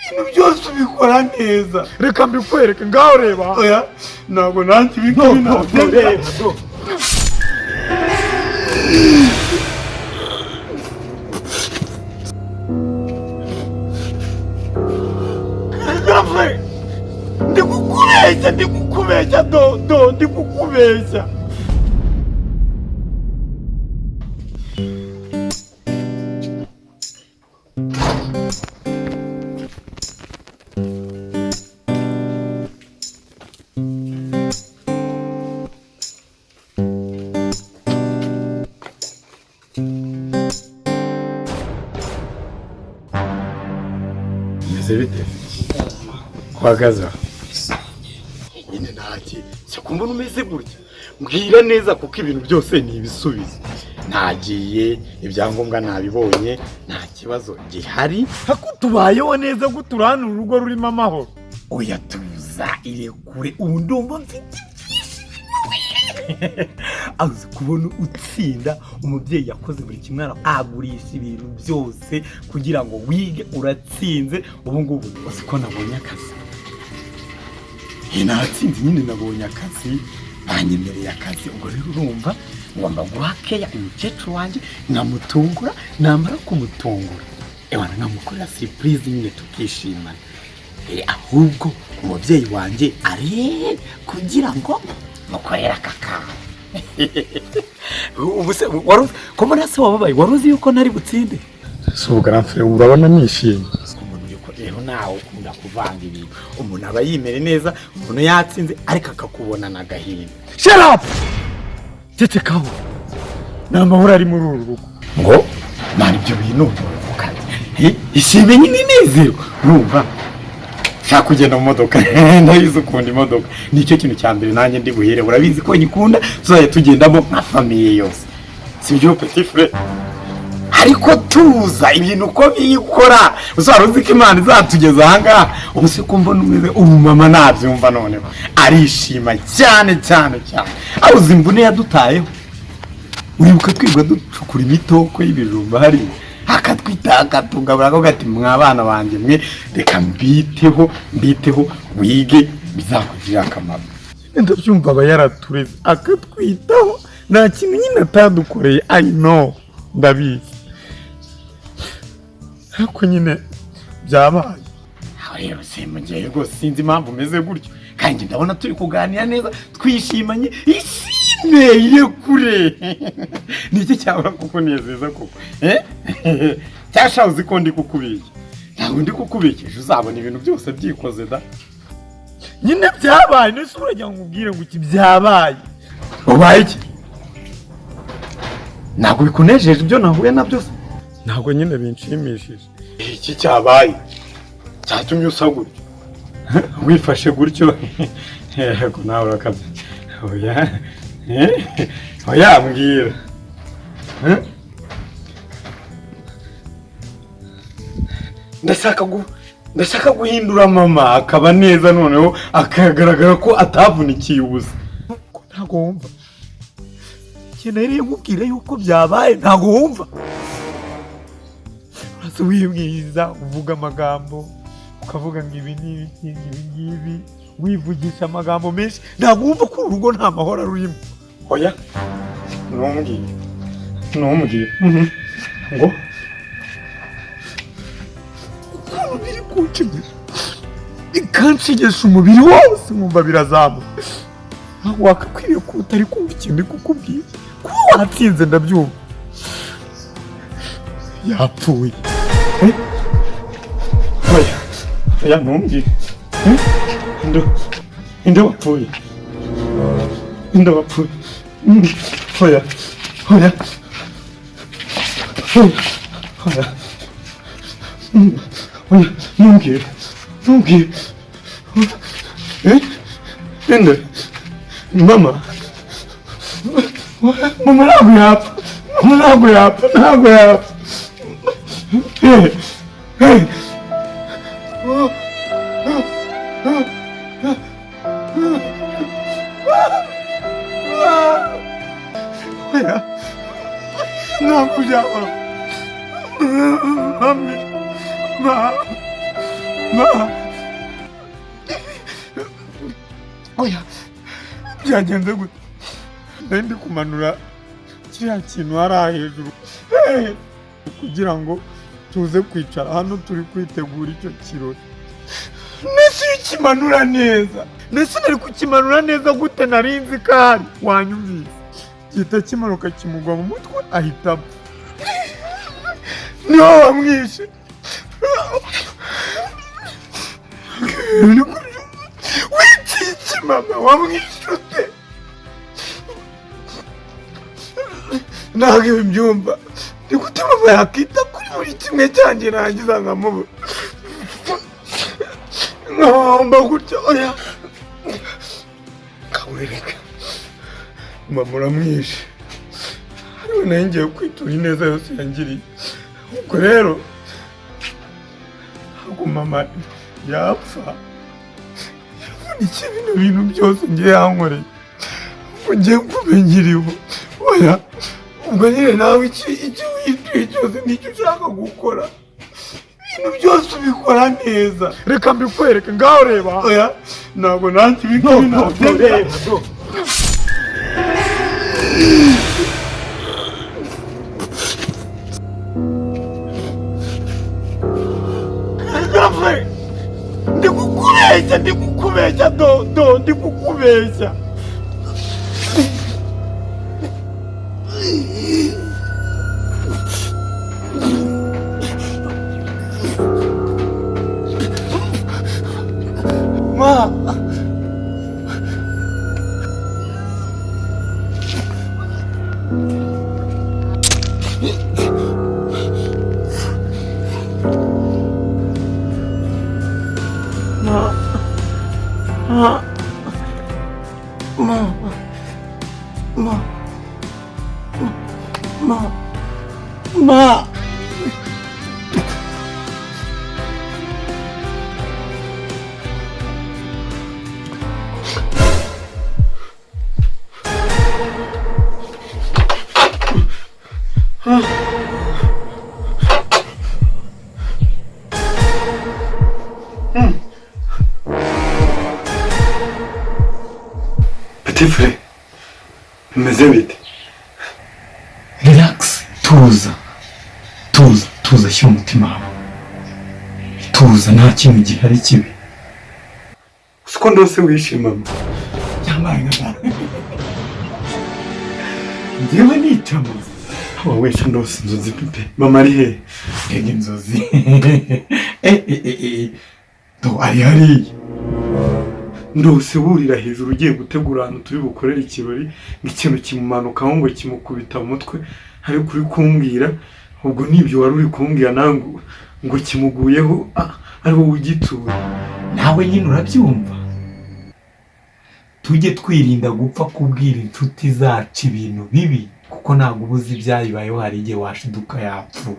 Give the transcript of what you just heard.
Ibintu byose ubikora neza. Reka mbikwereke, ngaho reba. Oya, ntabwo nanjye ibi No, ngibi no, no, nabyemera. reba, do. Gafre, ndi kukubeshya, ndi kukubeshya, do do, ndi kukubeshya. Bimeze bite? Kuhagaze nyine ntaki se kumbona umeze gutya? Mbwira neza kuko ibintu byose ni ibisubizo. Nagiye, ibyangombwa nabibonye, nta kibazo gihari. Hako tubayeho neza, gutura hano urugo rurimo amahoro. Oya, tuza, irekure. Ubu ndumva mfite ibyishimo. Azi kubona utsinda, umubyeyi yakoze buri kimwe, agurisha ibintu byose kugira ngo wige, uratsinze. Ubu ngubu uzi ko nabonye akazi? Natsinze nyine, nabonye akazi, banyemereye akazi. Ubwo rero urumva ngomba guha keya umukecuru wanjye, nkamutungura. Namara kumutungura, ewana, nkamukorera surprise nyine, tukishimana. Ahubwo umubyeyi wanjye ari kugira ngo mukorere aka kantu. Ubu se wari ko mbona se wababaye? Wari uzi yuko nari butsinde? Si ubugaramfure, urabona nishimye. Umuntu yuko rero nawe ukunda kuvanga ibintu. Umuntu aba yimere neza, umuntu yatsinze, ariko akakubonana agahinda. Shut up! Cecekaho, ni amahoro ari muri uru rugo. Ngo mara ibyo bintu, ishime nyine, inezero. Urumva nshaka kugenda mu modoka, ndabizi ukunda imodoka, nicyo kintu cya mbere nanjye ndi buhere. Urabizi ko nyikunda, tuzajya tugendamo nka famille yose, sibyo, petit frère? Ariko tuza, ibintu uko biyikora, uzaba uzi ko Imana izatugeza ahangaha. Ubu se ko mbona umeze ubu, mama nabyumva noneho arishima cyane cyane cyane. Aho uzi imvune yadutayeho? Uribuka twibwa ducukura imitoko y'ibijumba hariya, akatwita, akatugabura, akavuga ati: "Mwa bana banjye mwe, reka mbiteho, mbiteho, wige bizakugirira akamaro." Ndabyumva, aba yaratureze, akatwitaho, nta kintu nyine atadukoreye. I know, ndabizi, ariko nyine byabaye. Aho rero simugiye rwose, sinzi impamvu umeze gutyo, kandi ndabona turi kuganira neza, twishimanye. Ishime, irekure. Niki cyabura kukunezeza koko? Eh, cyasha uzi ko ndi kukubeshya? Ntabwo ndi kukubikisha, uzabona ibintu byose byikoze da. Nyine byabaye, nese uragira ngo ubwire ngo iki byabaye? Ubaye iki? Ntabwo bikunejeje ibyo nahuye na byose? Ntabwo nyine binshimishije. Iki cyabaye cyatumye usa gutyo, wifashe gutyo? Yego, nawe urakabya. Oya, oya, mbwira. Eh? Ndashaka guhindura mama akaba neza, noneho akagaragara ko atavunikiye ubusa. Ko ntabwo wumva ikintu rero nkubwira yuko byabaye, ntabwo wumva. Uraza wibwiriza, uvuga amagambo, ukavuga ngo ibi ni ibiki, ngo ibi ngibi, wivugisha amagambo menshi. Ntabwo wumva ko uru rugo nta mahoro rurimo. Oya, ntumbwire, ntumbwire ngo Ukuntu biri kunshegesha, bikanshegesha umubiri wose, nkumva birazamuka. Ntabwo wakakwiriye kuba utari kumva ikintu ndi kukubwira. Kuba watsinze ndabyumva, yapfuye. Oya, oya, ntumbwire. Eh? Inde, inde wapfuye? Inde wapfuye? Oya, oya, oya, oya. Oya, ntumbwire, ntumbwire. Eh? Inde? Mama, mama ntabwo yapfa, mama ntabwo yapfa, ntabwo yapfa. Eh, eh. Oh. Oya, ntabwo byabaho. Mami, ma, Ma, oya, byagenze gute? Nari ndi kumanura kiriya kintu hariya hejuru kugira ngo tuze kwicara hano turi kwitegura icyo kirori. Nese iyo ukimanura neza, nese nari kukimanura neza gute? Nari nzi ko ahari wanyumvise. Gihita kimanuka kimugwa mu mutwe, ahita apfa. Niho wamwishe. Wikiki mama, wamwishe ute? Ntabwo ibi byumva. Ni gute mama yakita kuri buri kimwe cyanjye narangiza nkamubura, nkahomba gutya? Oya, kawereka mama uramwishe. Ariwe nayo ngiye kwitura ineza yose yangiriye. Ubwo rero ntabwo mama yapfa yavunikiye bino bintu byose ngiye yankoreye, ubwo ngiye kuba nkiriho. Oya, ubwo nyine nawe icyo wituye cyose nicyo ushaka gukora, ibintu byose ubikora neza. Reka mbikwereke, ngaho reba. Oya, ntabwo nanjye ibi ngibi nabyemera. Gafre, ndi kukubeshya, ndi kukubeshya, do do, ndi kukubeshya. Ma, ma, ma, ma, ma, ma, ma. Petit frère, bimeze bite? Relax, tuza, tuza, tuza, shyira umutima hamwe, tuza, nta kintu gihari kibi. Siko ndose wishima mama. Yambaye nka njyewe nicamaze. Hawa wesha ndose inzozi pe. Mama ari he? Mbega inzozi! Eh, eh, eh, eh. Do ari hariya. Ndose wurira hejuru ugiye gutegura ahantu turi bukorere ikirori, ngo ikintu kimumanukaho ngo kimukubita mu mutwe, ariko uri kumbwira ubwo nibyo wari uri kumbwira nawe ngo kimuguyeho, ari wowe ugitura. Nawe nyine urabyumva. Tujye twirinda gupfa kubwira inshuti zacu ibintu bibi, kuko ntabwo uba uzi ibyayibayeho, hari igihe washiduka yapfuye.